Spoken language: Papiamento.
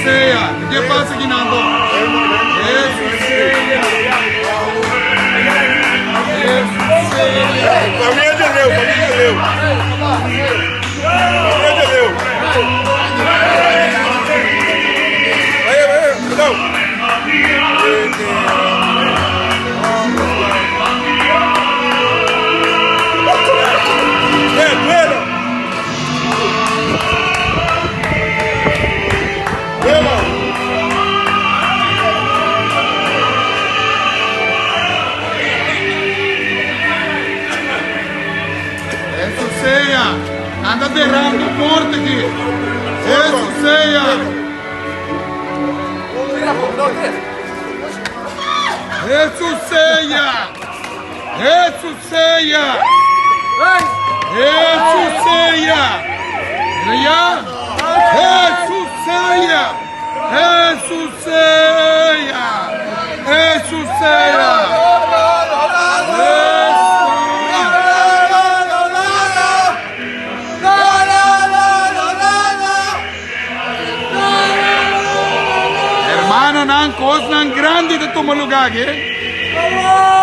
sea. Ke pasa aki nan to? Jesus sea. Jesus sea. Famia de Leu, famia de Leu. Famia de Leu. Vai, vai, cuidado. Eh, duelo. Duelo. Jesus sea. Anda derando morte aki. Jesus sea. Jesus sea. Jesus sea. Jesus sea. Ya. Jesus sea. Jesus sea. Jesus sea. Jesus. Hermanonan, kosnan grandi ta tuma lugá aki.